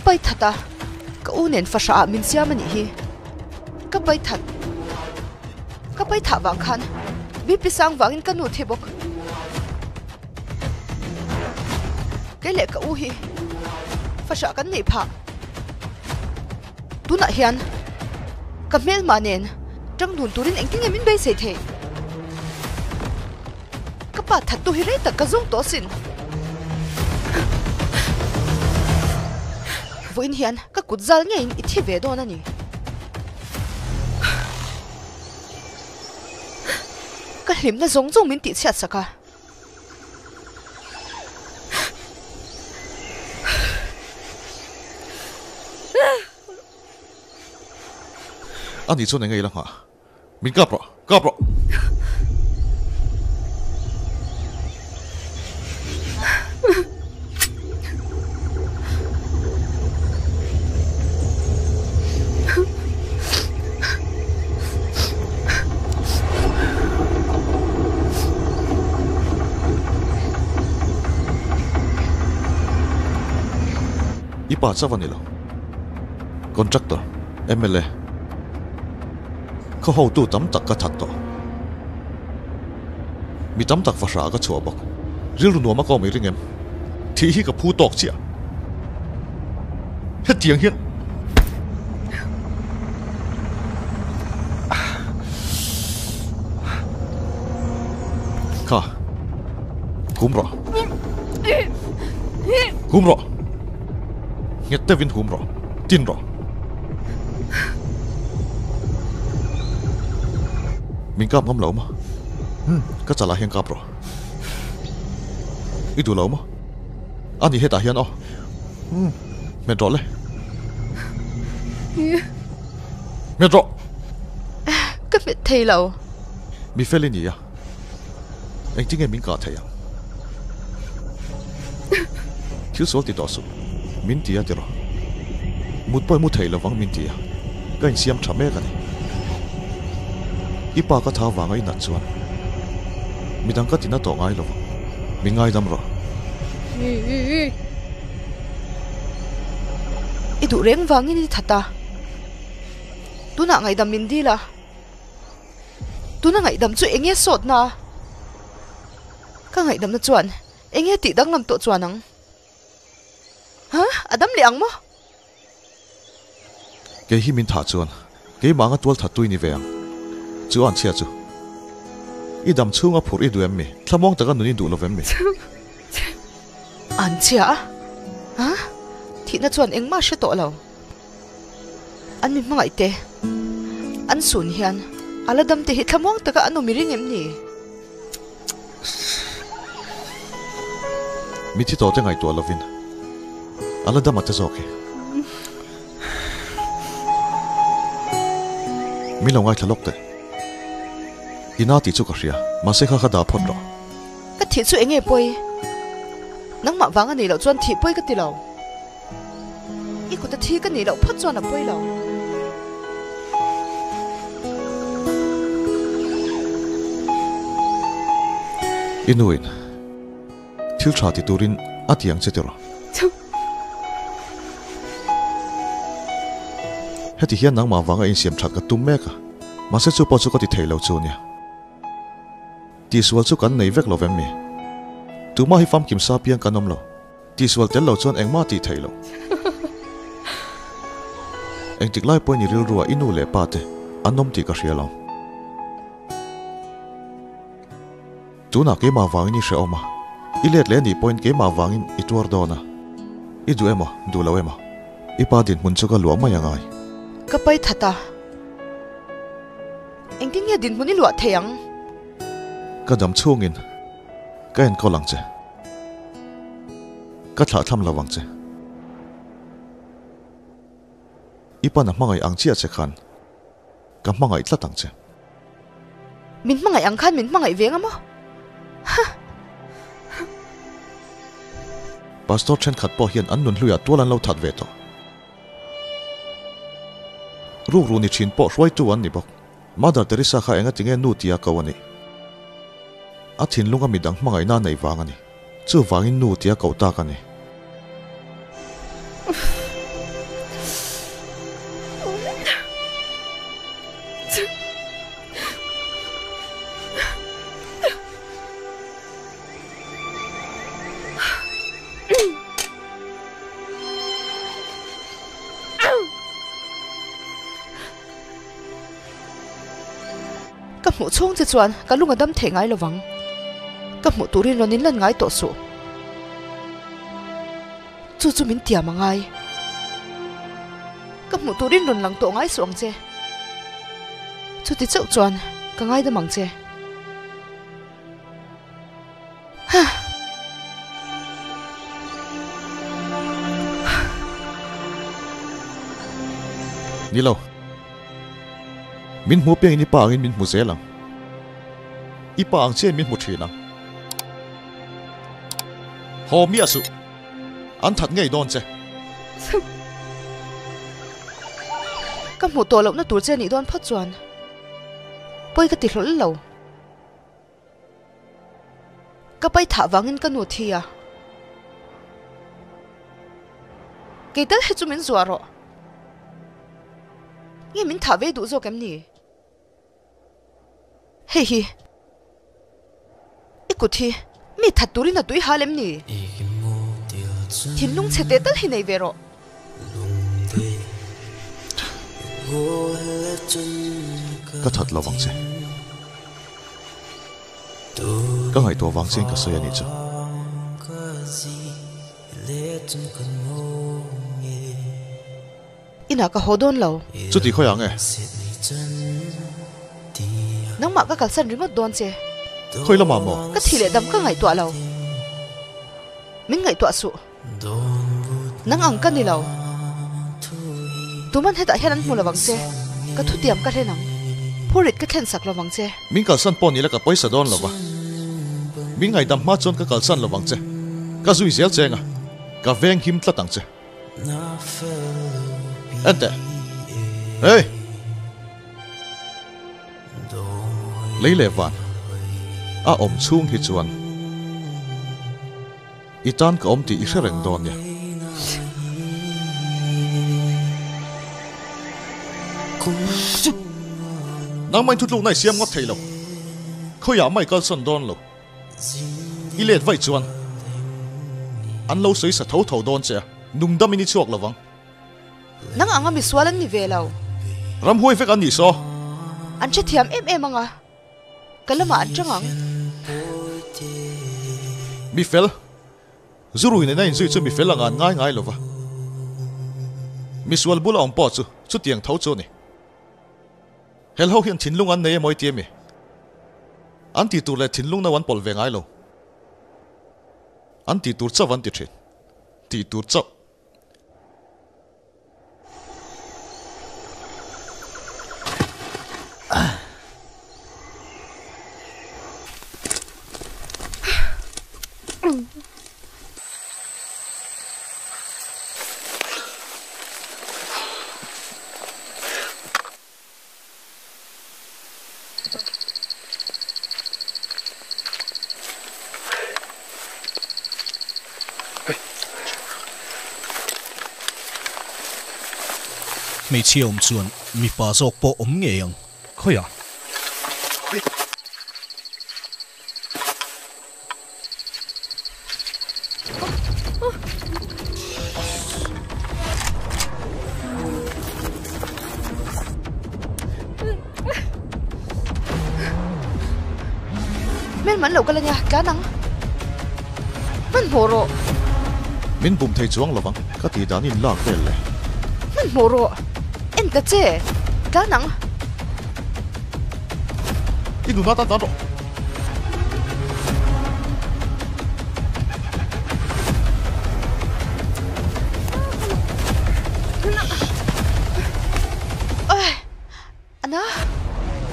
pai that a, ka u nen fahrah ah min siam a nih hi. Ka pai that, ka pai thah vang khan BP sang vangin ka nu thi bawk. Kei leh ka u hi fahrah kan neih phah. Tunah hian ka hmelma nen tang dun turin engtin nge min beisei theih? Ka pa thattu hi rei tak ka zawng tawh asin. Vawiin hian ka kut zal ngeiin i thi ve dawn a ni. Ka hlimna zawng zawng min tihchhiat sak a. A nih chuan eng nge i la nghah? Min kap rawh! Kap rawh! I pa chauh a ni lo. Contractor, mla, khaw hotu tam tak ka that tawh. Mi tam tak fahrah ka chhuah bawk. Rilru nuam a ka awm i ring em? Thih hi ka phu tawk chiah. Hetiang hian. Kha. Hum rawh. Hum rawh. Nghet deuhin hum rawh. Tin rawh. Min kap ngam lo maw? Ka chalah hian kap rawh. I duh lo maw? A ni hetah hian aw. Hmet rawh le. Hmet rawh! Ka hmet thei lo. Mi fel i ni a. Engtin nge min kah theih ang? Thil sual ti tawh suh. Min ti a ti rawh. Mut pawh i mu thei lovang min ti a. Ka insiam tha mek a ni. I pa ka tha vanga i nat chuan midang ka tina tawh ngai lovang. Min ngaidam rawh. I duh reng vangin i that a. Tunah ngaihdam min dil a. Tuna ngaihdam chu eng nge sawtna? Ka ngaihdamna chuan eng nge tih danglam tawh chuan ang? Ha? A dam leh ang maw? Kei hi min thah chuan keimah anga tual that tui ni ve ang. Chu an chhia chu. I dam chhunga phurh i duh em mi? Thlamuang taka nun i duh lo vem mi? An chhia a? Ha? Thihna chuan engmah hre tawh lo. An mi hmangaih te an sun hian a la dam te hi thlamuang taka an awm i ring em ni? Mi thi tawh te ngaihtuah lovin a la dam a te zawk hi. Min lo ngaithla lawk teh. I na tih chu ka hria, mahse kha kha dah phawt rawh. Ka thih chu enge pawi? Nangmah vang a nih loh chuan thih pawi ka ti lo. I kut a thi ka nih loh phawt chuan a pawi lo. I nuin thil tha ti turin a ti ang che tiraw? Heti hian nangmah vanga insiam that ka tum mek a, mahse chu pawh chu ka ti thei lo chu nia. Tihsual chu kan nei vek lo vem mi? Tumah hi famkim sa piang kan awm lo. Tihsual tel lo chuan engmah tih theih loh. Engtik lai pawhin i rilruah i nu leh pa te an awm tih ka hria lo. Tunah keimah vangin i hrehawm a, i let leh anih pawhin keimah vangin i tuar dawn a. I duh emaw, duh lo emaw, i pa dinhmun chu ka luah mai a ngai. Ka pai that a. Engtin nge dinhmun i luah thei ang? Ka dam chhungin ka enkawl ang che. Ka thlah tham lo ang che. I pan a hmangaih ang chiah che khan ka hmangaih tlat ang che. Min hmangaih ang khan min hmangaih ve nga maw? Huh! Pastor thenkhat pawh hian an nunhluiah tual an lo that ve tawh. Rukru ni thin pawh hruaitu an ni bawk. Mother Teresa kha enga tinge nu tia ko a nih? A thinlunga midang hmangaihna a neih vang a ni. Chuvangin nu tia koh tak a ni. hmuh chhung che chuan ka lung a dam theih ngai lovang. Ka hmuh turin rawn inlan ngai tawh suh. Chu chu min tiam a ngai. Ka hmuh turin rawn lang tawh ngai suh ang che. Chuti chauh chuan ka ngaidam ang che. Huh. Ni lo. Min hmu piangin i pa angin min hmu zel ang. I pa ang chiahin min hmu thin ang. Haw miah suh. An that ngei dawn che. Ka hmuh tawh lohna tur che nih dawn phawt chuan pawi ka ti hlawl lo. Ka pai thah vangin ka nu thi a. Kei tal hi chu min zuah rawh. Nge min thah ve duh zawk em ni? Hei hi. I kut hi mi that turin a tui hal em ni? Thinlung chhe teh tal hi nei ve rawh. Ka that lo vang che. Ka ngaihtuah vang chian ka sawi a nih chu. Inah ka haw dawn lo. Chuti khawiah nge? Nangmah ka kalsan ringawt dawn che. Khawi lamah maw? Ka thi leh dam ka ngaihtuah lo. Min ngaihtuah suh. Nang ang ka ni lo. Tuman hetah hian an hmu lo vang che. Ka thutiam ka hlen ang. Phurit ka thlen sak lo vang che. Min kalsan pawh ni la ka pawisa dawn lo va. Min ngaihdam hma chuan ka kalsan lo vang che. Ka zui zel cheng a, ka veng him tlat ang che. Enteh. Hey! Lei leh van a awm chhung hi chuan. I tan ka awm tih i hre reng dawn nia. Nangmah in thutlukna i siam ngawt thei lo. Khawiah mah i kalsawn dawn lo. I let vaih chuan an lo sawi sa tho tho dawn che a, nungdam in i chhuak lovang. Nang anga misual an ni ve lo. Ramhuai vek an nih saw. An hrethiam em em anga. Ka lamah an chang ang. Mi fel, Zurui nena inzui chu mi fel anga an ngai ngai lo va. Misual bula awm pawh chu chutiang tho chu a ni. Helho hian thinlung an nei emaw i ti ami? An tih tur leh thinlung no an pawlh ve ngai lo. An tih tur chauh an ti thin. Tih tur chauh. Hmeichhia awm chuan mipa zawk pawh awm ngei ang. Khawiah? Hmel man lo kal ania, tlan ang. Hmanhmawh rawh. Min bum thei chuang lovang, ka tih dan in lak vel le. Hmanhmawh rawh. En ta che, tlan ang. I nuna tan tan rawh.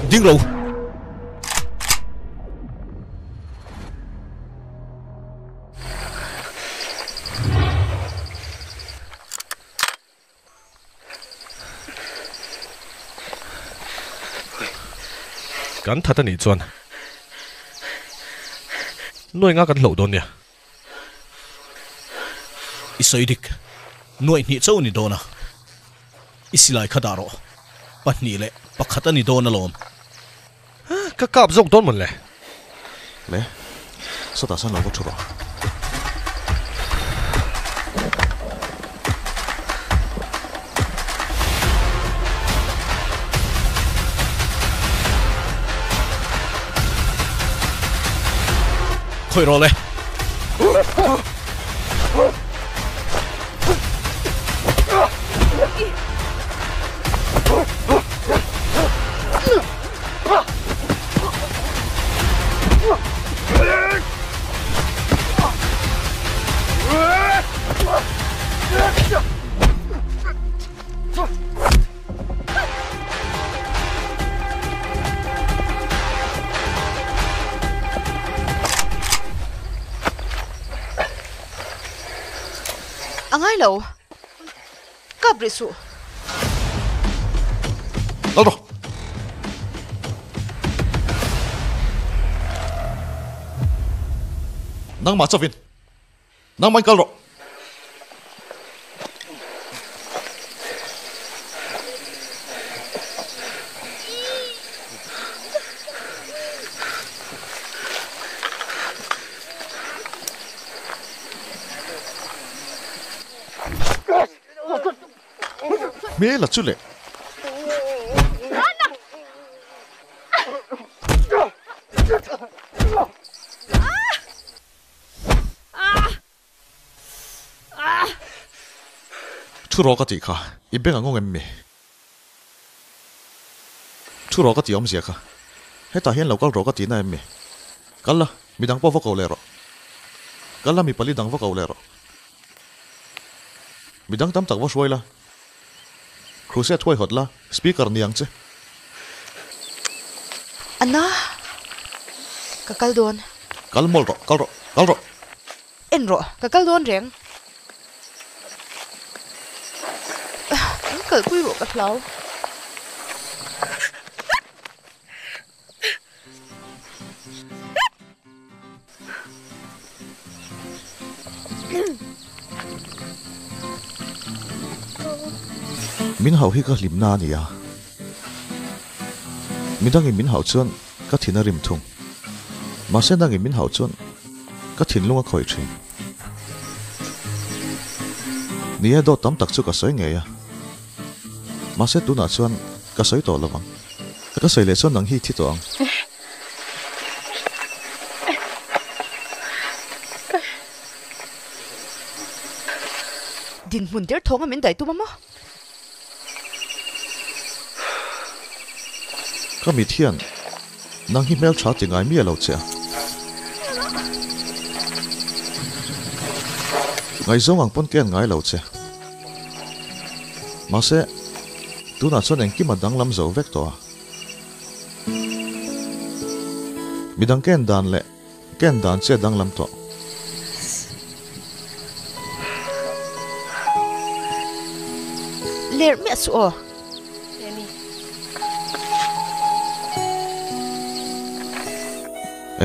Ding lo. Kan that a nih chuan nuai nga kan hloh dawn nia. I sawi dik, nuai hnih chauh a ni dawn a, i silai kha dah rawh, pahnih leh pakhat a ni dawn alawm. Ka kap zawk dawn mawn le. Le, sawtah sawn lo va thu rawh. Khawih rawh le. A ngai lo. Kap rih suh. Kal rawh. Nangmah chauhin. Nangmah in kal rawh. Hmel a chu leh. Thu rawh ka tih kha i beng ang awng em mi? Thu rawh ka tih awmzia kha hetah hian lo kal rawh ka tihna em mi? Kal la, midang pawh va ko leh rawh. Kal la mi pali dang va ko leh rawh. Midang tam tak va hruai la, Crusade huaihawt la, Speaker ni ang che. Anna, ka kal dawn. Kal mawlh rawh, kal rawh, kal rawh. En rawh, ka kal dawn reng. Min kalpui rawh ka hlau. Min hauh hi ka hlimna a ni a, midangin min hauh chuan ka thin a rim thung. Mahse nangin min hauh chuan ka thinlung a khawih thin. Ni e, dawt tam tak chu ka sawi ngei a, mahse tunah chuan ka sawi tawh lo vang. Ka sawi leh chuan nang hi i thi tawh ang. Dinhmun der thawng a min daih tum a maw? Ka mit hian nang hi hmeltha ti ngai miah lo che a. Ngaihzawng ang pawn ka en ngai lo che. Mahse, tunah chuan engkim a danglam zo vek tawh a. Midang ka en dan leh ka en dan che a danglam tawh. Lerh miah suh aw.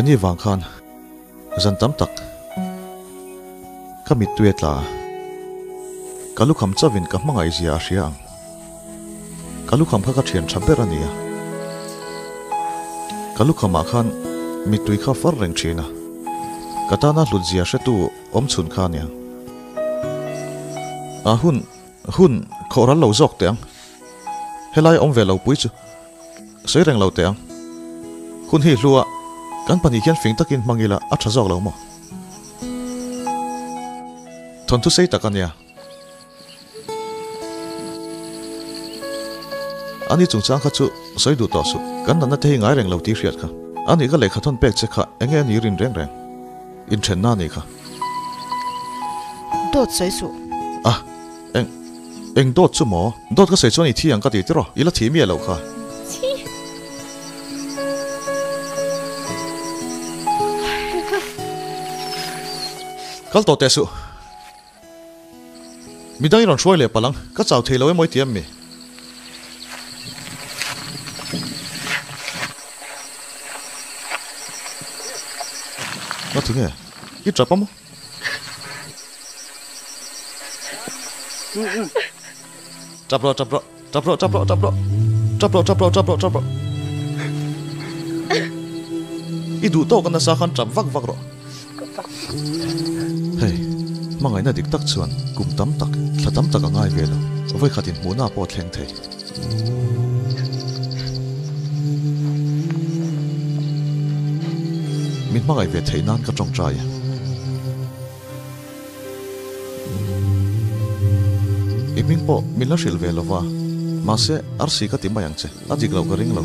Eni vang khan zan tam tak ka mittui a tla a, ka lukham chauhin ka hmangaih zia a hria ang. Ka lukham kha ka thian tha ber a ni a, ka lukhamah khan mittui kha far reng thin a, ka tana hlut zia hretu awm chhun kha a nia. A hun, hun khawh ral lo zawk teh ang, helai awm ve lo pui chu sawi reng lo teh ang. Hun hi hlua kan pahnih khian fing takin hmang ila a tha zawk lo maw? Thawnthu sei tak a nia. Ani chungchang kha chu sawi duh tawh suh. Kan natna te hi ngai reng lo tih hriat kha. Ani ka lehkha thawn pek che kha enge a ni rin reng reng. Inthenna a nih kha. Dawt sawi suh. A, eng, eng dawt chu maw? Dawt ka sawi chuan i thi ang ka ti tiraw? I la thi miah loh kha. Kal tawh teh suh. Midang i rawn hruai leh palh ang, ka chau thei lo emaw i ti em mi? Nga ti nge? I tap a maw? Tap rawh, tap rawh, tap rawh, tap rawh, tap rawh, tap rawh, tap rawh, tap rawh, tap rawh. I duh tawk a nasa khan tap vak vak rawh. Hei, hmangaihna dik tak chuan kum tam tak, thla tam tak a ngai ve lo. Vawikhat inhmuhna pawh a thleng thei. Min hmangaih ve theih nan ka tawngtai a. I hming pawh min la hrilh ve lova, mahse arsi ka ti mai ang che, a dik loh ka ring lo.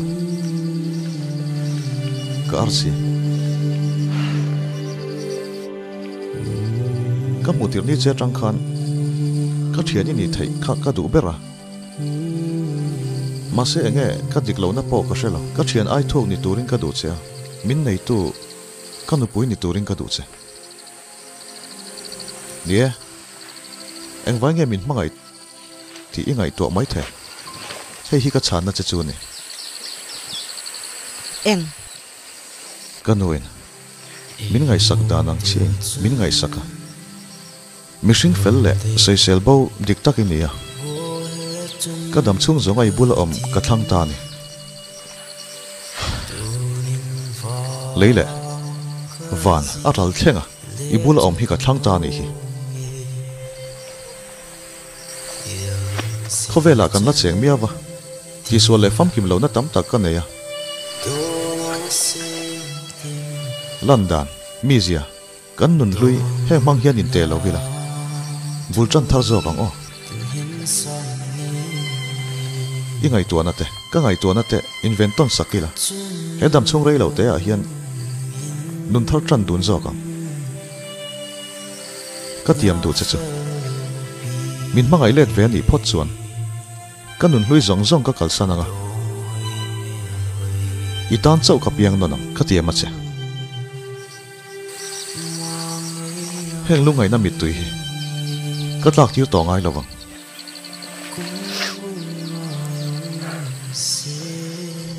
Ka arsi. Ka hmuh tirh ni che atang khan ka thian i nih theih kha ka duh ber a. Mahse enge ka dik lohna pawh ka hre lo. Ka thian ai thuk ni turin ka duh che a, min neitu ka nupui ni turin ka duh che. Ni e, engvai nge min hmangaih tih i ngaihtuah mai thei? Hei hi ka chhanna che chu a ni. Eng? Ka nuin min ngaihsak dan ang chiahin min ngaihsak a. Mihring fel leh sawisel bo dik tak i ni a. Ka dam chhung zawnga i bula awm ka thlang ta a ni. Lei leh van a ral thleng a, i bula awm hi ka thlang ta a nih hi. Khawvelah kan la cheng miau va, tihsual leh famkim lohna tam tak ka nei a. Lan dan, mizia. Kan nun hlui heng hmang hian in teh lo ila, bul tan thar zawk ang aw. I ngaihtuahna te, ka ngaihtuahna te inven tawn sak ila, he dam chhung rei lo te ah hian nun thar tan dun zawk ang. Ka tiam duh che chu. Min hmangaih let ve a nih phawt chuan ka nun hlui zawng zawng ka kalsan ang a, i tan chauh ka piang nawn ang ka tiam a che. Heng lungaihna mittui hi ka tlak tir tawh ngai lo vang.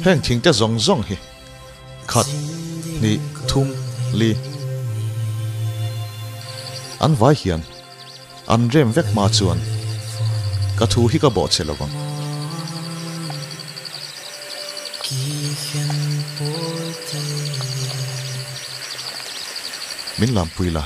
Heng thingte zawng zawng hi khat, hnih, thum, li an vai hian an rem vek hma chuan ka thu hi ka bawhchhe lo vang. Min lampui la.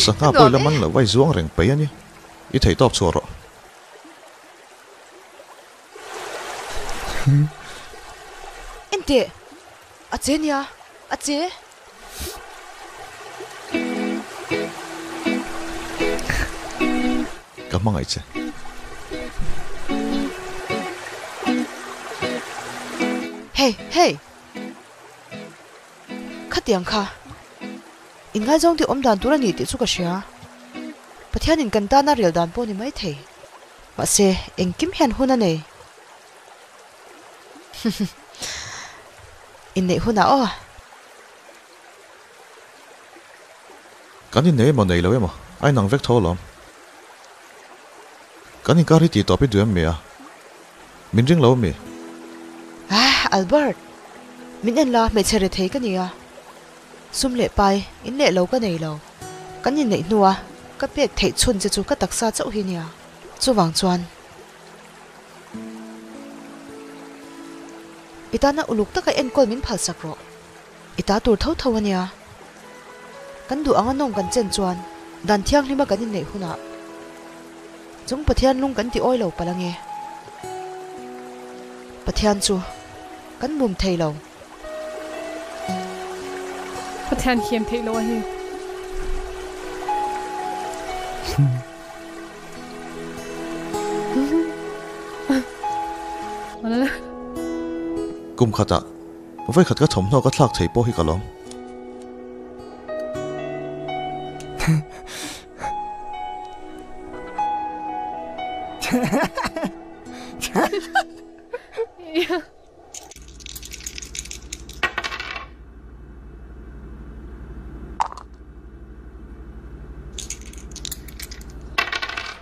Sangha pawh i la man loh a i zuang reng peih a ni. I theihtawp chhuah rawh. Enteh! A che nia! A che! Ka hmangaih che. Hey! Hey! Khatiang kha inngaizawng tih awm dan tur a ni tih chu ka hria. Pathianin kan tana rel dan pawh a ni maithei. Mahse, engkim hian hun a nei. Inneih hunah aw. Kan innei emaw nei lo emaw a inang vek tho alawm. Kan inkar hi tih tawp i duh em mi a? Min ring lo ami? Ah, Albert! Min en la, hmeichhe rethei ka ni a. Sum leh pai, in leh lo ka nei lo. Kan inneih hnua ka pek theih chhun che chu ka taksa chauh hi nia. Chuvang chuan i tana uluk taka enkawl min phalsak rawh. I ta tur tho tho a nia. Kan duh anga nawng kan chen chuan dan thianghlima kan inneih hunah chung Pathian lung kan ti awi lo palh ange. Pathian chu kan bum thei lo. Pathian hiam theih lo a hi. Kum khatah Vawikhat ka thawmhnaw ka thlak thei pawh hi ka lawm.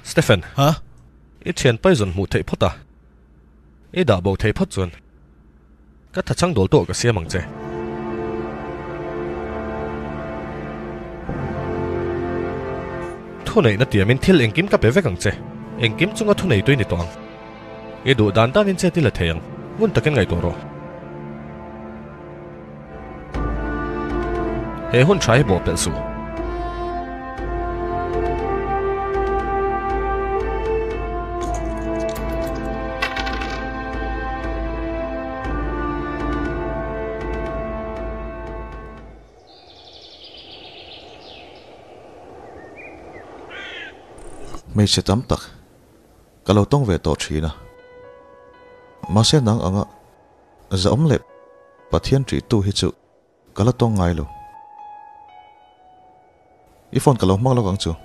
Stephen, Ha? I thian poison hmuh theih phawt a, i dah bo thei phawt chuan. Ka thachang dawl tawh ka siam ang che. Thuneihna tiamin thil engkim ka pe vek ang che. Engkim chunga thunei tui ni tawh ang. I duh dan danin chet i la thei ang. Ngun takin ngaihtuah rawh. He hun tha hi bawhpelh suh. Hmeichhe tam tak ka lo tawng ve tawh thin a, mahse nang anga zahawm leh Pathian ṭihtu hi chu Ka la tawng ngai lo. I phone ka lo hmang lawk ang chu.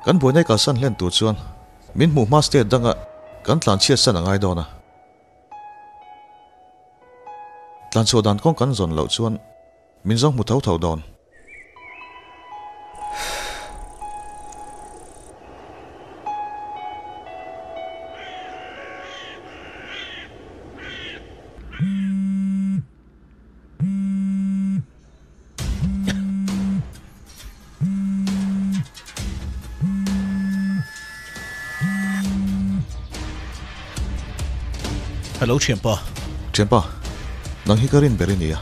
Kan buaina i kalsan hlen tur chuan min hmuh hma state danga kan tlanchhiat san a ngai dawn a. Tlanchhuah dan kawng kan zawn loh chuan min zawng hmu tho tho dawn. Hello thianpa. Thianpa, nang hi ka rin ber i nia.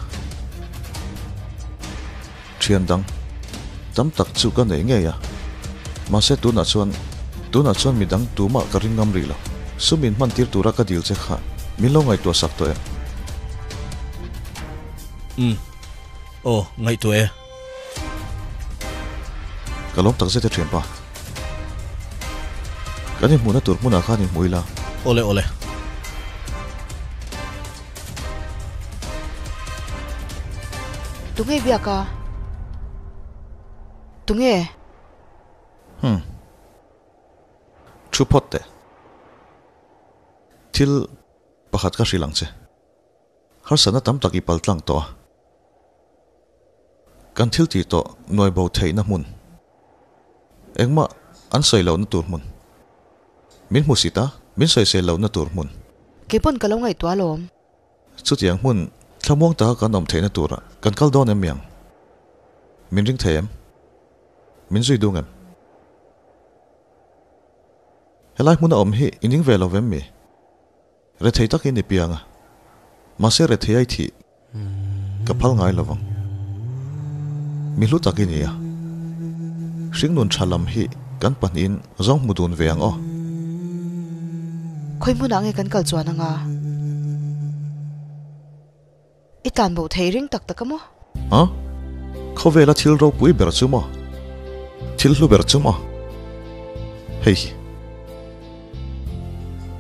Thian dang tam tak chu ka nei ngei a, mahse tunah chuan tunah chuan midang tumah ka ring ngam rih lo. Sum in hman tir tura ka dil che kha min lo ngaihtuah sak tawh em? Umm. Aw, ngaihtuah e. Ka lawm tak zet e thianpa. Kan inhmuhna tur hmunah khan inhmu ila. Awle awle. Tunge biak a? Tunge? Hmm. Thu phawt teh. Thil pakhat ka hrilh ang che. Harsatna tam tak i pal tlang tawh a. Kan thil tih tawh nuai bo theihna hmun. Engmah an sawi lohna tur hmun. Min hmu sit a, min sawisel lohna tur hmun. Kei pawn ka lo ngaihtuah alawm. Chutiang hmun thlamuang taka kan awm theihna turah kan kal dawn em miang? Min ring thei em? Min zui duh ngem? Helai hmuna awm hi i ning ve lo vem mi? Rethei takin i piang a, mahse rethei a i thih ka phal ngai lo vang. Mi hlu tak i ni a, hringnun tha lam hi kan pahnihin zawng hmu dun ve ang aw. Khawi hmunah nge kan kal chuan anga? I tlan bo thei ring tak tak a maw? A? Khawvela thil ropui ber chu maw? Thil hlu ber chu maw? Hei hi.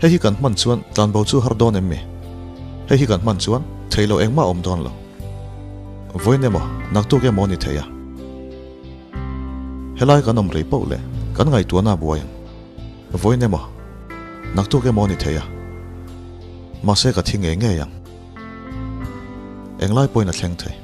Hei hi kan hman chuan tlan bo chu har dawn em mi? Hei hi kan hman chuan thei lo engmah awm dawn lo. Vawiin emaw, naktuk emaw ni thei a. Helai kan awm rei poh leh kan ngaihtuahna a buai ang. Vawiin emaw, naktuk emaw ni thei a. Mahse ka thi ngei ngei ang. Englai pawhin a thleng thei.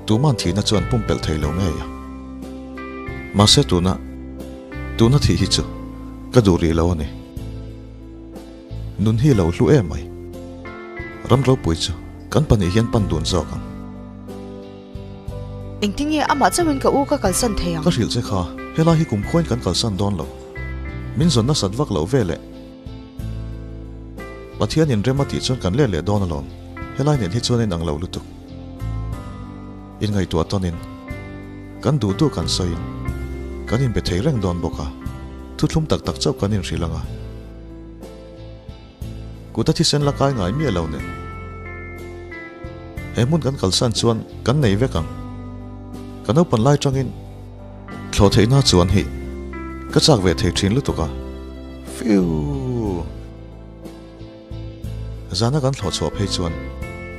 Tuman thihna chuan pumpelh thei lo ngei a. Mahse tuna, tuna thih hi chu ka duh rih lo a ni. Nun hi lo hlu em mai. Ram ropui chu kan pahnih hian pan dun zawk ang. Engtin nge amah chauhin ka u ka kalsan thei ang? Ka hrilh che kha, helai hi kumkhuain kan kalsan dawn lo. Min zawn nasat vak loh veleh Pathianin rem a tih chuan kan let leh dawn alawm. Helai nen hi chuan a inang lo lutuk. Inngaihtuah tawnin kan duh duh kan sawiin kan inbe thei reng dawn bawk a, thuthlum tak tak chauh kan inhrilh ang a. Kut a thisen la kai ngai miah lo nen. He hmun kan kalsan chuan kan nei vek ang. Ka naupan lai tangin thlawh theihna chuan hi ka chak ve thei thin lutuk a. Fiuuh! Zana kan thlawh chhuah phei chuan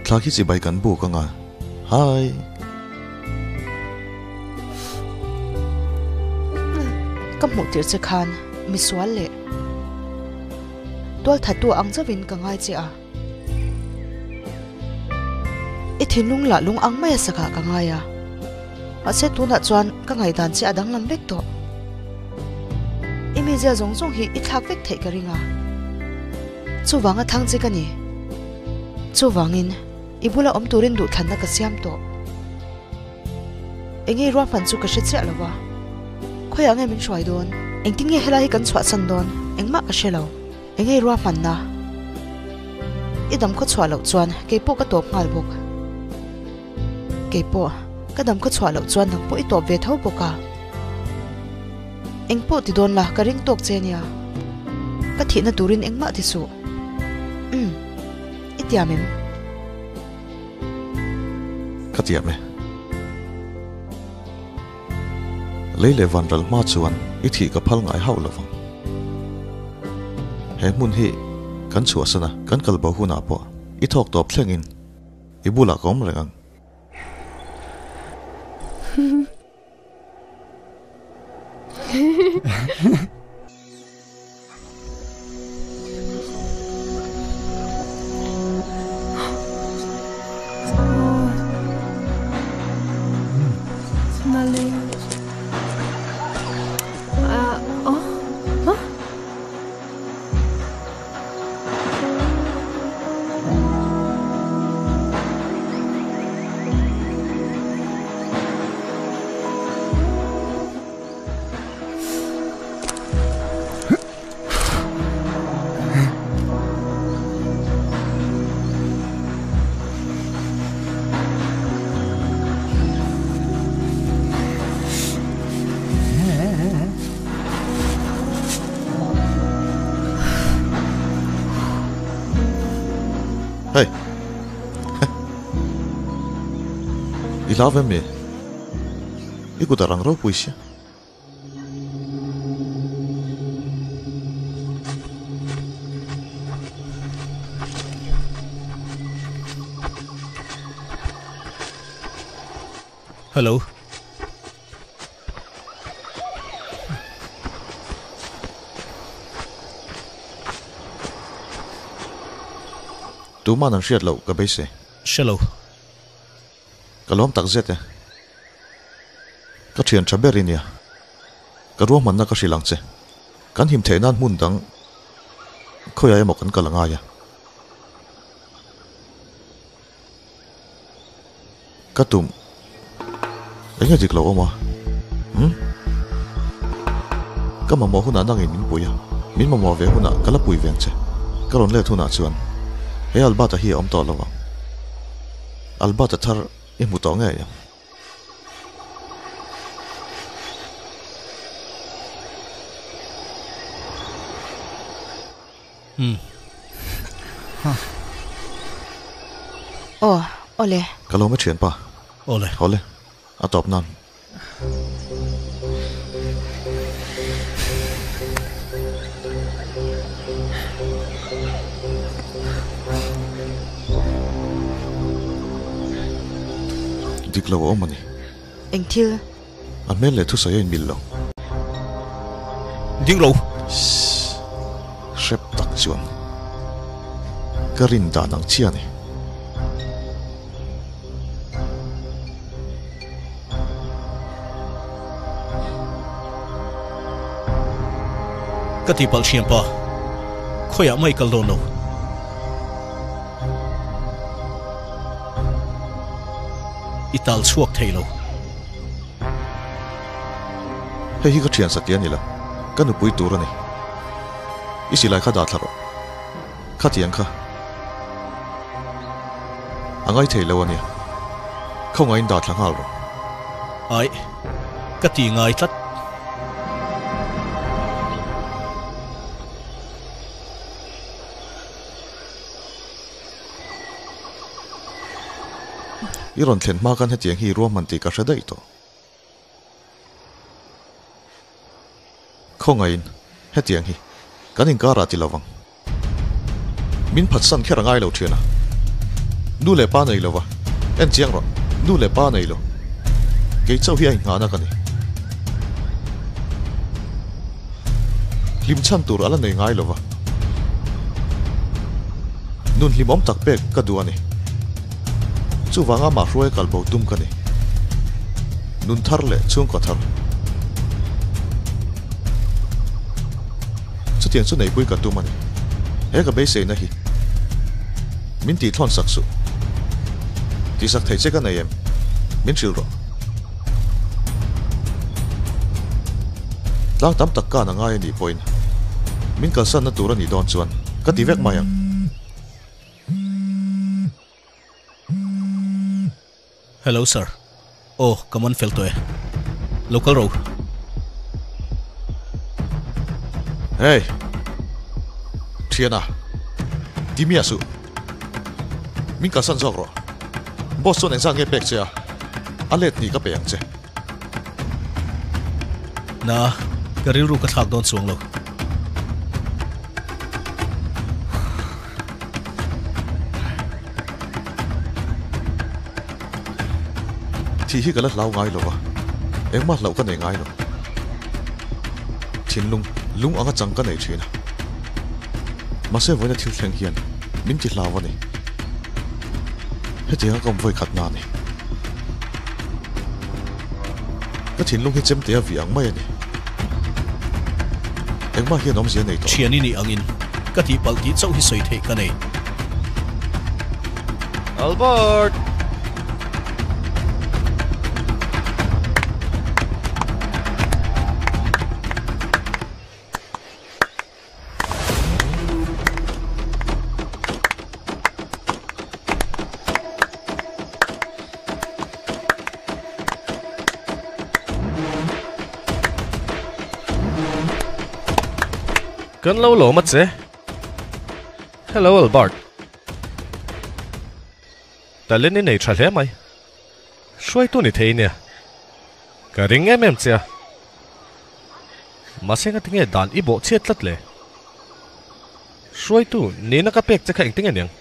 thla khi chibai kan buk ang a. Hi! Ka hmuh tirh che khan misual leh tualthattu ang chauhin ka ngai che a. I thinlung lah lung ang mai a sakah ka ngai a. Mahse tunah chuan ka ngaihdan che a danglam vek tawh. I mizia zawng zawng hi i thlak vek theih ka ring a. Chuvanga thlang che ka ni. Chuvangin i bula awm turin duhthlanna ka siam tawh. Enge ruahman chu ka hre chiah lo va. Khawiah nge min hruai dawn? Engtin nge helai hi kan chhuahsan dawn? Engmah ka hre lo. Enge ruahmanna? I dam khaw chhuah loh chuan keipawh ka tawp nghal bawk. Keipawh ka dam khaw chhuah loh chuan nang pawh i tawp ve tho bawk a. Engpawh ti dawn la ka ring tawk che nia. Ka thihna turin engmah ti suh. Umm. I tiam em? Ka tiam e. Lei leh vanral hma chuan i thih ka phal ngai hauh lovang. He hmun hi kan chhuahsan a, kan kal bo hunah pawh i thawk tawp thlengin i bulah ka awm reng ang. Hei. I hlau ve mi? I kut a rang ropui sia. Hello. Tuman an hriat loh ka beisei. Hre lo. Ka lawm tak zet e. Ka thian tha ber i nia. Ka ruahmanna ka hrilh ang che. Kan him theih nan hmun dang khawiah emaw kan kal a ngai a. Ka tum eng nge dik lo awm a? Umm. Ka mamawh hunah nangin min pui a, min mamawh ve hunah ka la pui ve ang che. Ka rawn let hunah chuan he Albert-a hi a awm tawh lo ang. Albert-a thar i hmu tawh ngei ang. Umm. Aw, awle. Ka lawm e thianpa. Awle. Awle. A tawp nan. Dik lo a awm a ni. Eng thil? A hmel leh thusawi a inmil lo. Ding lo. Sss. Hrep tak chuan ka rin dan ang chiah a ni. Ka tihpalh thiam pa, khawiah mai kal dawn lo. I tal chhuak thei lo. Hei hi ka thian satih a ni lo, ka nupui tur a ni. I silai kha dah thla rawh. Khatiang kha a ngai thei lo a nia, khawngaihin dah thla nghal rawh. Aih, ka ti ngai tlat. I rawn thlen hma khan hetiang hi i ruahman tih ka hre daih tawh. Khawngaihin, hetiang hi kan inkarah ti lovang. Min phatsan kher a ngai lo thian a. Nu leh pa nei lova, en chiang rawh, nu leh pa nei lo. Kei chauh hi a inngahna ka ni. Hlim chhan tur a la nei ngai lova. Nun hlimawm tak pek ka duh a ni. Chuvanga mah hruai kal bo tum ka ni. Nun thar leh chhungkaw thar. Chutiang chu neipui ka tum a ni. He ka beiseina hi min tihthlawn sak suh. Tihsak theih che ka nei em? Min hrilh rawh. Tlang tam tak kan a ngai a nih pawhin min kalsanna tur a nih dawn chuan ka ti vek mai ang. Hello sir. Aw ka man fel tawh e. Lo kal ro. Hey! Thiana, ti miah suh. Min kalsan zawk rawh. Boss chuan engzat nge pek che a? A let ni ka pe ang che. Na, ka rilru ka thlak dawn chuang lo. Thih hi ka la hlau ngai lo va, engmah hlauh ka nei ngai lo. Thinlung, lung anga chang ka nei thin a. Mahse vawiina thil thleng hian min ti hlau a ni. Hetianga ka awm vawi khat na a ni. Ka thinlung hi chemte a vih ang mai a ni. Engmah hian awmzia nei tawh lo. Thian i nih angin ka tihpalh tih chauh hi sawi theih ka nei. Albert! Kan lo lawm a che. Hello Albert. Talent i nei tha hle mai. Hruaitu ni thei nia. Ka ring em em che a. Mahse nga tinge dan i bawh chhiat tlat le. Hruaitu nihna ka pek che kha engtin nge niang?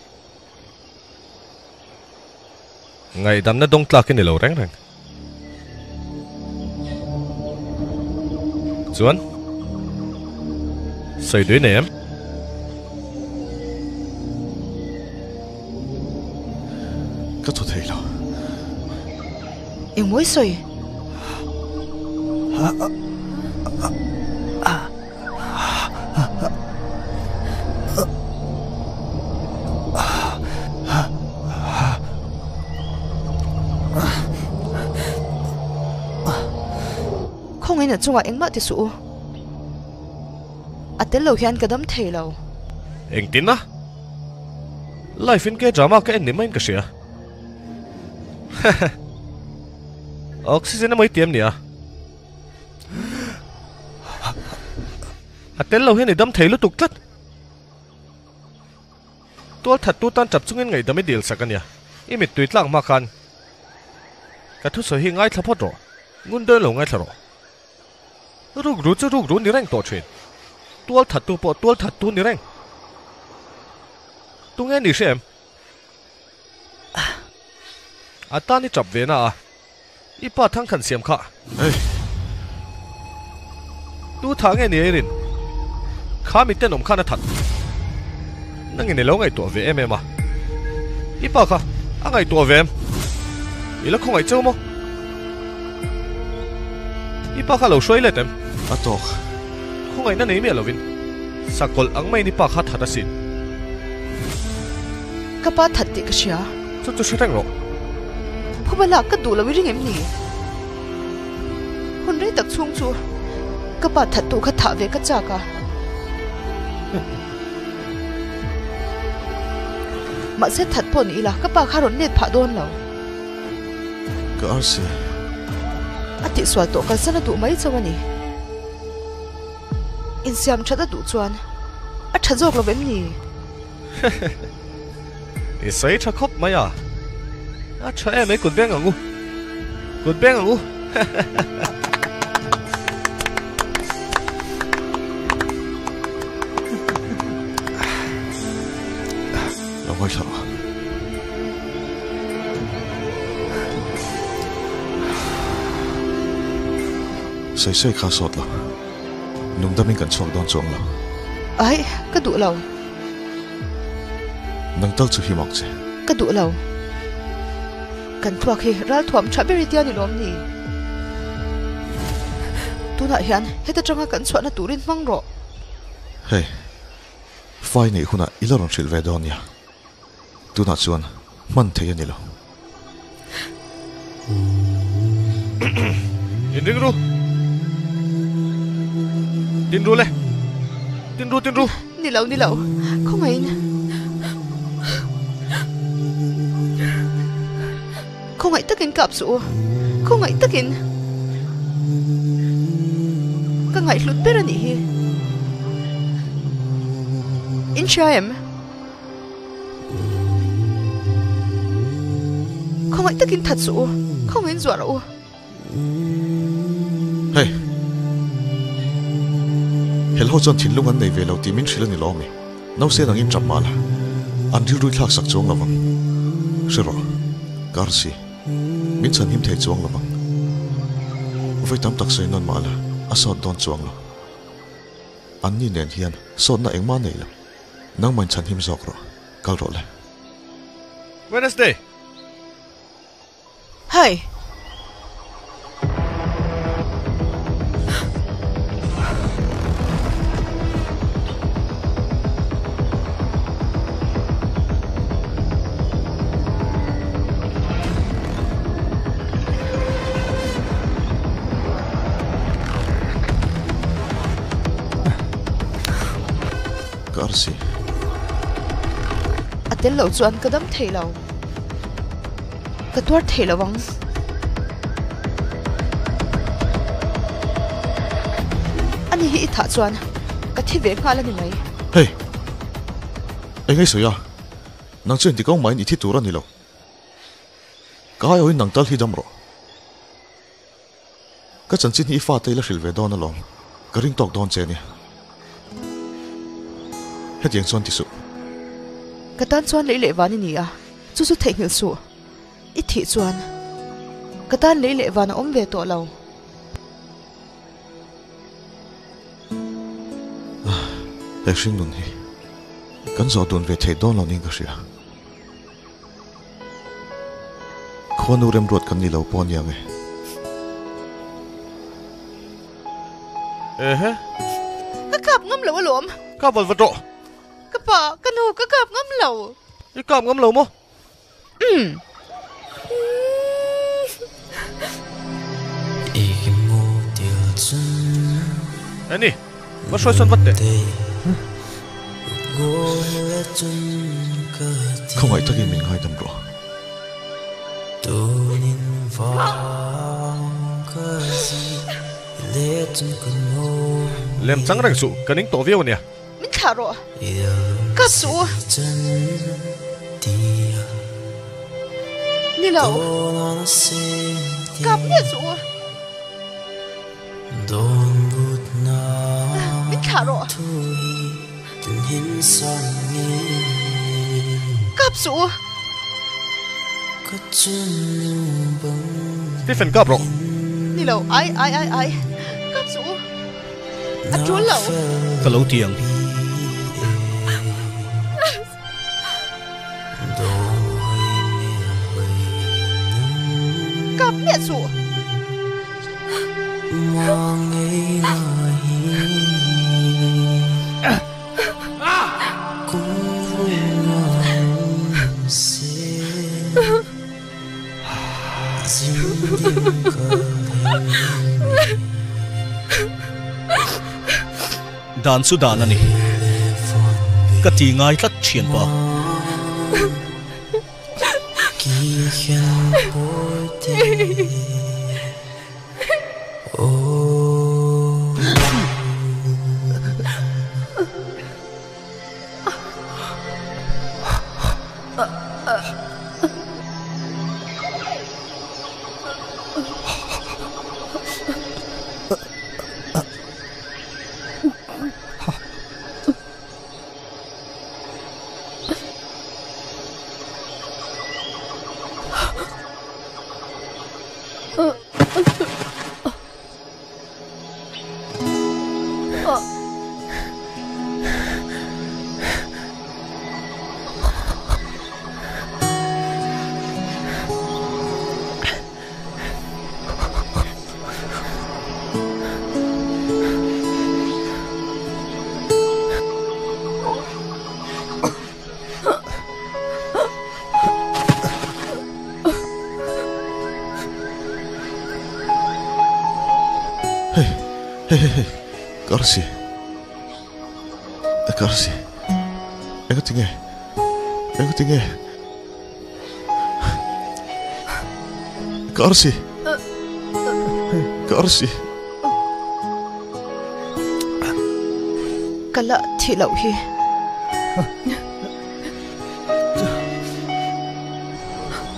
Ngaihdamna dawng tlak i ni lo reng reng. Chuan sawi dui nei em? Ka thaw thei lo. Engmawi sawi? Khawngin a chungah engmah ti suh u. A tel lo hian ka dam thei lo. Engtin a? Life in K-drama ka en ni maiin ka hria. Oxygen emaw i ti em nia? A tel lo hian i dam thei lutuk tlat. Tual thattu tan tap chungin ngaihdam i dil sak a nia. I mittui tlak hma khan ka thusawi hi ngaithla phawt rawh. Ngun dawn lo ngaithla rawh. Rukru chu rukru ni reng tawh thin. Tual thattu pawh tual thattu ni reng. Tunge ni hre em? A tan i tap ve na a. I pa thang khan siam kha. Hey! Tu thah nge ni a i rin? Kha mi tenawm khan a that. Nangin i lo ngaihtuah ve em em a. I pa kha a ngaihtuah ve em? I la khawngaih cheu maw? I pa kha lo hruai let em? A tawk. Khawngaihna nei miah lovin sakawlh ang maiin i pa kha that asin. Ka pa that tih ka hria. Chu chu hre reng rawh. Phuba lak ka duh lo i ring em ni? Hun rei tak chhung chu ka pa that duh kha thah ve ka chak a. Mahse that pawh ni ila ka pa kha rawn let phah dawn lo. Ka arsi. A tihsual tawh kalsan a duh mai chauh a ni. Insiam that a duh chuan a tha zawk lo em ni? I sawi tha khawp mai a. A tha em ai kut beng ang u. Kut beng ang u. Lo ngaithla rawh. Sawi sawi kha sawt lo. Nungdamin kan chhuak dawn chuang lo. Ai, ka duh lo. Nang tal chu him awk che. Ka duh lo. Kan thluak hi ralthuam tha ber i tia ni lawm ni? Tunah hian heta tanga kan chhuahna turin hmang rawh. Hei, fai neih hunah i la rawn hrilh ve dawn nia. Tunah chuan hman thei a ni lo. In ring ru. Tin ru le. Tin ru, tin ru. Ni lo, ni lo. Khawngaihin. Khawngaih takin kap suh u. Khawngaih takin. Ka ngaihhlut ber a nih hi. In hria em? Khawngaih takin that suh u, khawngaihin zuah rawh u. Hei, hel ho chuan thinlung an nei ve lo tih min hrilh a ni lawm mi? Nause nangin tap mah la, an rilru i thlak sak chuang lo vang. Hre rawh, Karsi, min chhan him thei chuang lo vang. Vawi tam tak sawi nawn mah la, a sawt dawn chuang lo. Anni nen hian sawtna engmah nei lo. Nangmah in chhanhim zawk rawh, kal rawh le. Wednesday! Hi! Ka arsi. A tel loh chuan ka dam thei lo. Ka tuar thei lo ang. Ani hi i thah chuan ka thi ve nghal a ni mai. Hey! Eng ei sawi a? Nang chuan ti kawng maiin i thi tur a ni lo. Ka aiawhin nang tal hi dam rawh. Ka chanchin hi i fate i la hrilh ve dawn alawm, ka ring tawk dawn che nia. Hetiang chuan ti suh. Ka tan chuan lei leh van i ni a, chu chu theihnghilh suh. I thih chuan ka tan lei leh van a awm ve tawh lo. He hring nun hi kan zawh dun ve thei dawn lo niin ka hria. Khuanu remruat kan ni lo pawh ania nge. Ehe. Ka kap ngam lo alawm. Kap vat vat rawh. Ka pa, ka nu, ka kap ngam lo. I kap ngam lo maw? Umm. Annie, va hruai sawn vat teh. Khawngaih takin min ngaidam rawh. Lem chang reng suh, ka ning tawh viau a nia. Min thlah rawh. Ka suh. Ni lo. Kap miah suh. Min thlah rawh. Kap suh. Stephen kap rawh. Ni lo. Ai ai ai ai. Kap suh. A tul lo. Ka lo ti ang. Kap miah suh. Dan chu dan a ni. Ka ti ngai tlat thian pa. Hey, hey, hey, hey, Karsi. Karsi. Enga tinge? Enga tinge? Karsi. Karsi. Ka la thih loh hi.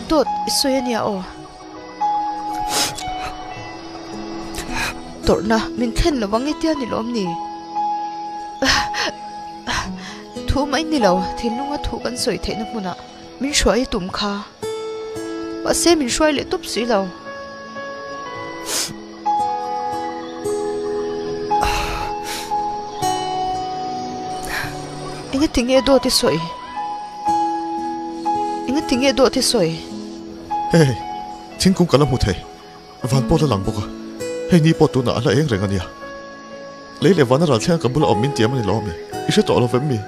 Dawt i sawi ania aw. Tawrhna min thlen lo ang i tia ni lawm ni? Thu mai ni lo, thinlunga thu kan sawi theihna hmunah min hruai i tum kha. Mahse min hruai leh tup si lo. Engatinge dawt i sawi? Engatinge dawt i sawi? Hei, thingkung ka la hmu thei. Van pawh la lang bawk a. Hei ni pawh tunah a la eng reng a nia. Lei leh vana ral thlenga ka bula awm min tiam a ni lo ami? I hre tawh lo vem mi?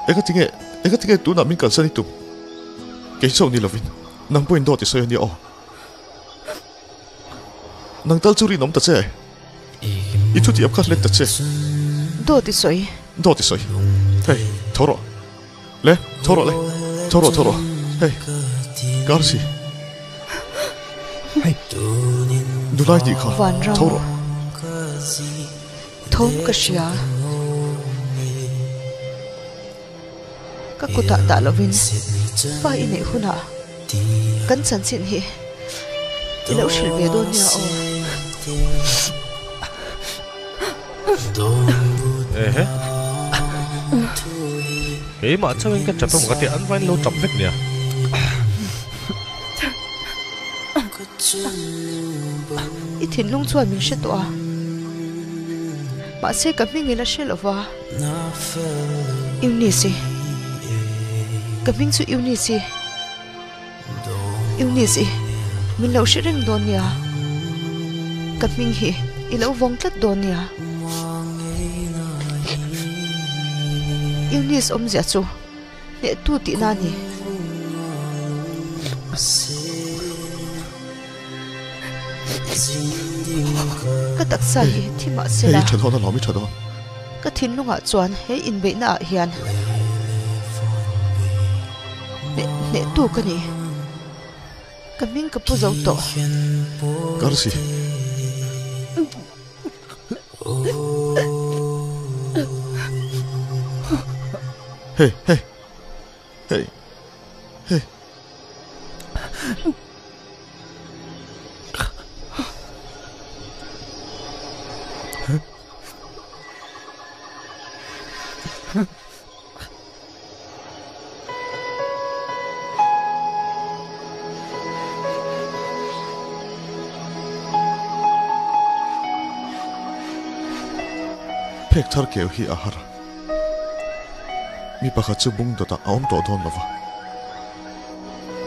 Engatinge, engatinge tunah min kalsan i tum? Kei chauh ni lovin, nang pawhin dawt i sawi a nia aw. Nang tal chu rinawm ta che. I thutiam kha hlet ta che. Dawt i sawi. Dawt i sawi. Hei, tho rawh. Le, tho rawh le. Tho rawh, tho rawh. Hei, Garci. Hei. Nulai nih kha. Vanram. Tho rawh. Thawm ka hria. Ka kutah dah lovin fa i neih hunah kan chanchin hi i lo hrilh ve dawn nia aw. Ehe. Keimah chauhin ka tap emaw ka tia an vain lo tap vek nia. I thinlung chuan min hre tawh a, mahse ka hming ila hre lova. Eunice-i Ka hming chu Eunice-i Eunice-i min lo hre reng dawn nia, ka hming hi. I lo vawng tlat dawn nia. Eunice awmzia chu hnehtu tihna a ni. Ka taksa hi thi mah se la. Ka thinlungah chuan he inbeihna ah hian hnehtu ka ni. Ka hming ka pu zo tawh. Karsi. Hey, hey. Hey. Hey. Phek thar keu hi a har a, mi pakhat chu bung dawtah a awm tawh dawn lo va,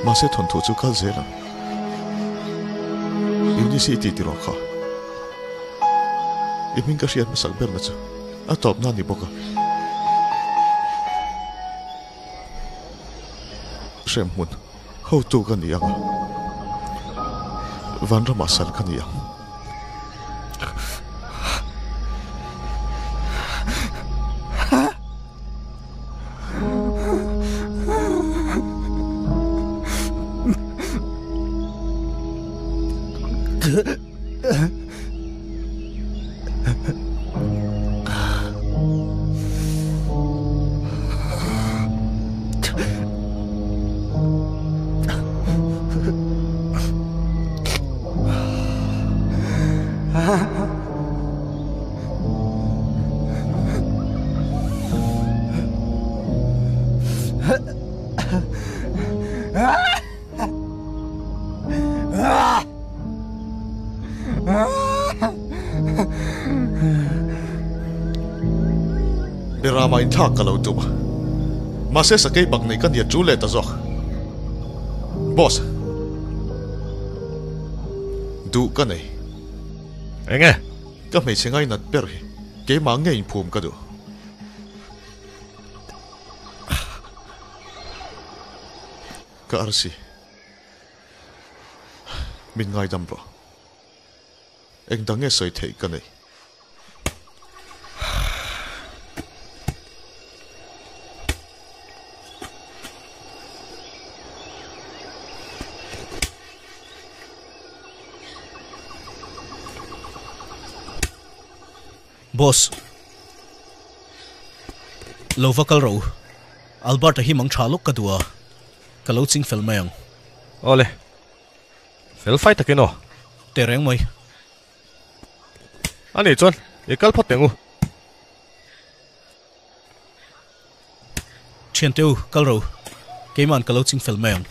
mahse thawnthu chu kal zel ang. Eunice i titi rawh kha. I hming ka hriat hmasak berna chu a tawpna a ni bawk a. Hremhmun hotu ka ni ang a, vanramah sal ka ni ang. Berama inthlak ka lo tum a, mahse sakei bak nei ka nia tul leh ta zawk. Boss, duh ka nei. Enge? Ka hmeichhe ngainat ber hi keimah nge inphum ka duh. Ka arsi. Min ngaidam rawh. Eng dang nge sawi theih ka nei? Boss. Lo va kal rawh u. Albert-a hi mang tha lawk ka duh a, ka lo ching fel mai ang. Awle. Fel fai takin aw. Teh reng mai. A nih chuan i kal phawt teng u. Thiante u, kal ro. Keima'n ka lo ching fel mai ang.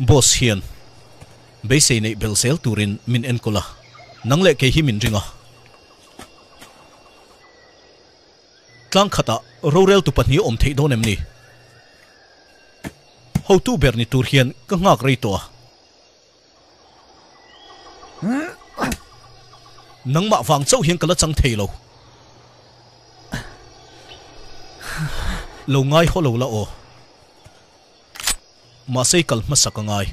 Boss hian beisei neih belh zel turin min enkawl a, nang leh kei hi min ring a. Tlang khatah roreltu pahnih awm theih dawn em ni? Hotu ber ni tur hian ka nghak rei tawh a. Nangmah vang chauh hian ka la chang thei lo. Lo ngai haw lo la aw. Mahse i kal hmasak a ngai.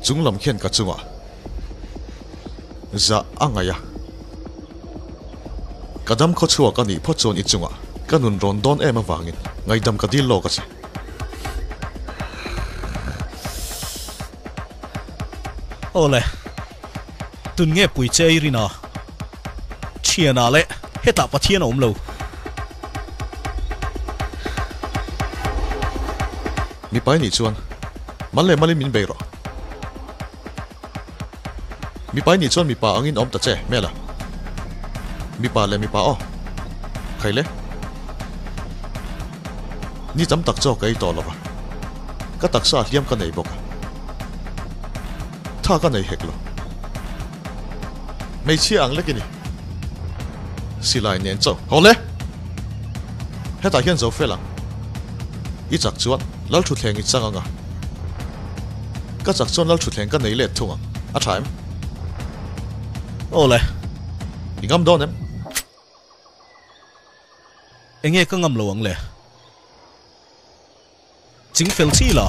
Chung lam khian ka chungah zah a ngaih a. Ka dam khaw chhuak a nih phawt chuan i chungah ka nun rawn dawn em avangin ngaihdam ka dil lawk a che. Awle, tun nge pui che i rin a? Thianah leh hetah Pathian a awm lo. Mipa i nih chuan mal leh malin min bei rawh. Mipa i nih chuan mipa angin awm ta che, hmel a. Mipa leh mipa aw. Khai le. Ni tam tak chaw ka ei tawh lo va, ka taksa ah hliam ka nei bawk a, tha ka nei hek lo. Hmeichhia ang lek i ni. Silai nen chauh. Haw le! Hetah hian zo fel ang. I chak chuan Lalthuthleng i chang ang a. Ka chak chuan Lalthuthleng ka nei let thung ang. A tha em? Aw le. I ngam dawn em? Enge ka ngam lo ang le? Ching fel chi la.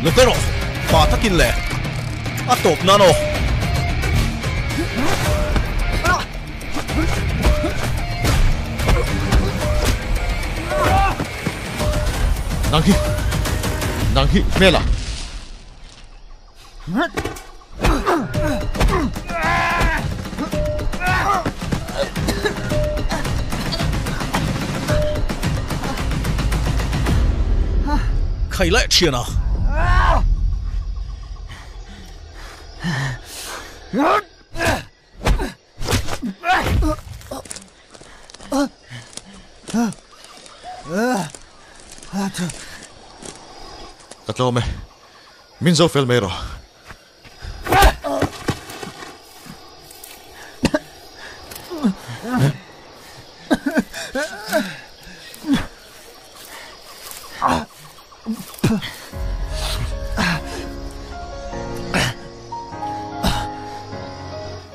Lo kal rawh, pa takin le a tawp nan aw. Nang hi, nang hi hmel ah. Khai leh thian a. Ka tlawm e. Min zo fel mai rawh.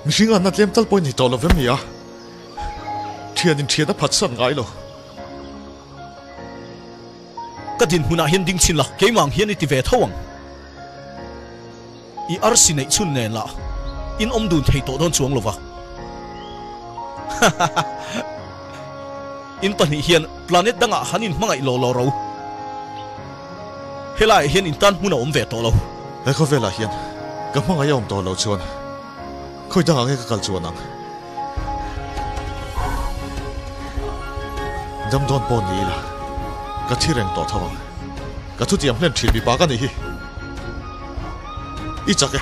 Mihring an na tlem tal pawhin ni tawh lo vem ni a, thian in thian a phatsan ngai lo. Ka dinhmunah hian ding chhin la, keimah ang hian i ti ve tho ang. I arsi neih chhun nen lah in awm dun thei tawh dawn chuang lo va. In pahnih hian planet dangah han inhmangaih law law ro. Helaiah hian in tan hmun a awm ve tawh lo. He khawvelah hian ka hmangaih a awm tawh lo chuan khawi dangah nge ka kal chuan ang? Dam dawn pawh ni ila ka thi reng tawh tho ang. Ka thutiam hlen thin mipa ka nih hi. I chak e.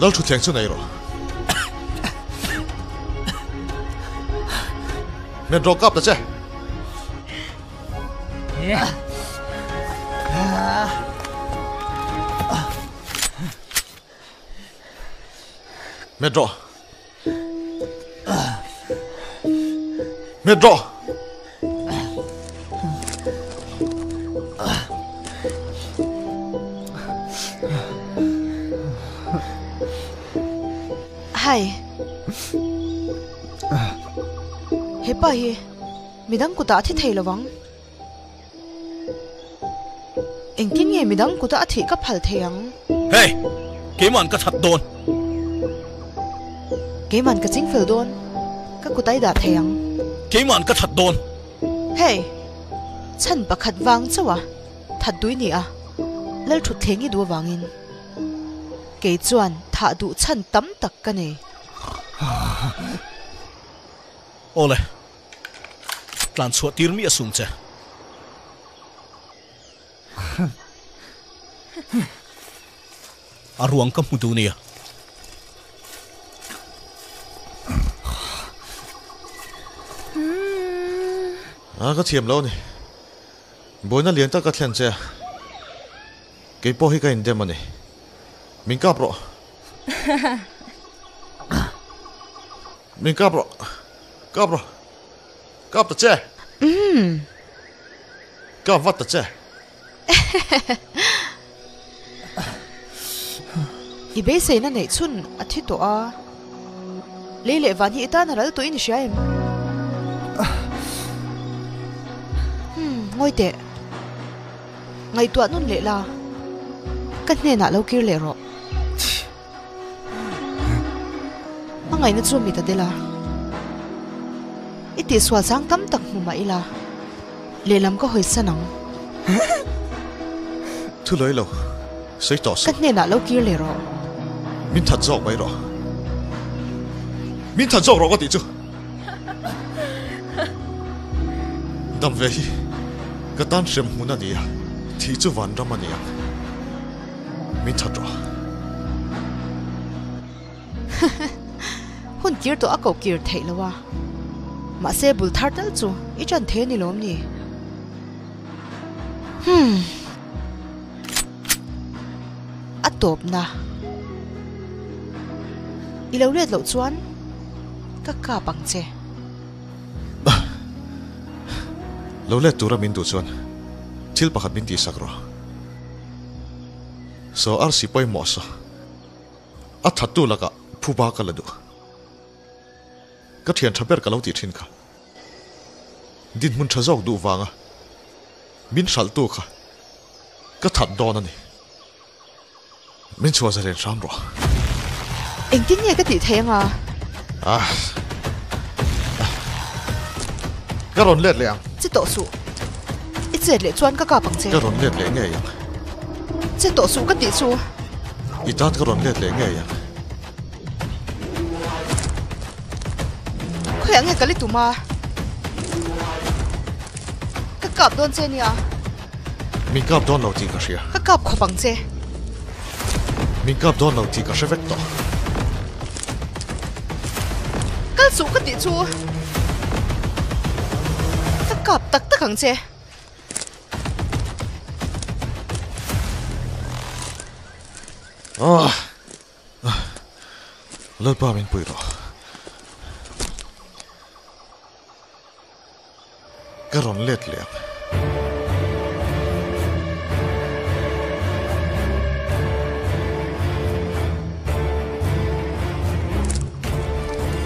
Lalthuthleng chu nei rawh. Men rawh kap ta che. Men rawh. Men rawh. Hai. Hepa hi midang kutah a thi thei lovang. Engtin nge midang kuta a thih ka phal thei ang? Hey! Keiman ka that dawn. Keiman ka ching fel dawn. Ka kut a i dah thei ang. Keiman ka that dawn. Hey! Chhan pakhat vang chauh a that dui ni a, Lalthuthleng i duh avangin kei chuan thah duh chhan tam tak ka nei. Awle. Tlan chhuah tir miah sung che. A ruang ka hmu duh nia. A ka thiam lo a ni. Buaina lian tak ka thlen che a. Kei pawh hi ka indem a ni. Min kap rawh. Min kap rawh. Kap rawh. Kap ta che. Kap vat ta che. I beiseina neih chhun a thi tawh a. Lei leh van hi i tan a ral tawh in i hria em? Umm, ngawi teh. Ngaihtuah nun leh la. Ka hnenah lo kir leh rawh. Hmangaihna chu mit a del a. I tihsual chang tam tak hmu mah ila, lehlam ka hawi san ang. Thu lawi lo, sawi tawh suh. Ka hnenah lo kir leh rawh. Min that zawk mai rawh. Min that zawk rawh ka tih chu. Dam ve hi ka tan hrem hmun a ni a, thih chu vanram a ni ang. Min that rawh. Hun kir tawh a koh kir theih lo a, mahse bul thar tal chu i ṭan thei a ni lawm ni? Humm. A tawpna. I lo let loh chuan ka kap ang che. Lo let tura min duh chuan thil pakhat min tihsak rawh. Saw arsi pawimawh saw. A thattu lakah phuba ka la duh. Ka thian tha ber ka lo tih thin kha. Dinhmun tha zawk duh vanga min hralhtu kha ka that dawn a ni. Min chhuah zalen hram rawh. Engtin nge ka tih theih anga? Ah. Ka rawn let leh ang. Che tawh suh. I chet leh chuan ka kap ang che. Ka rawn let leh ngei ang. Che tawh suh ka tih chu. I tan ka rawn let leh ngei ang. Khawiah nge ka li tum a? Ka kap dawn che nia. Min kap dawn lo tih ka hria. Ka kap khawp ang che. Min kap dawn lo tih ka hre vek tawh. Kal suh ka tih chu. Ka kap tak tak ang che. Ah! Lalpa min pui rawh. Ka rawn let leh ang.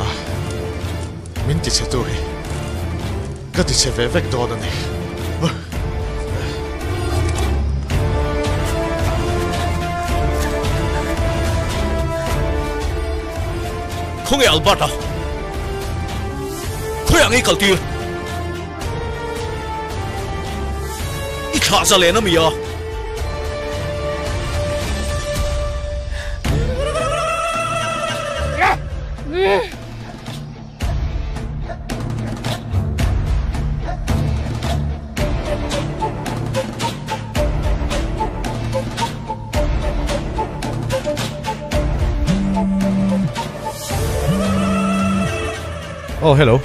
Ah, min ti chhe tu hi ka ti chhe ve vek dawn a ni. Khawnge Albert-a? Khawiah nge i kal tir? I thlah zalen a mi a? Oh, hello.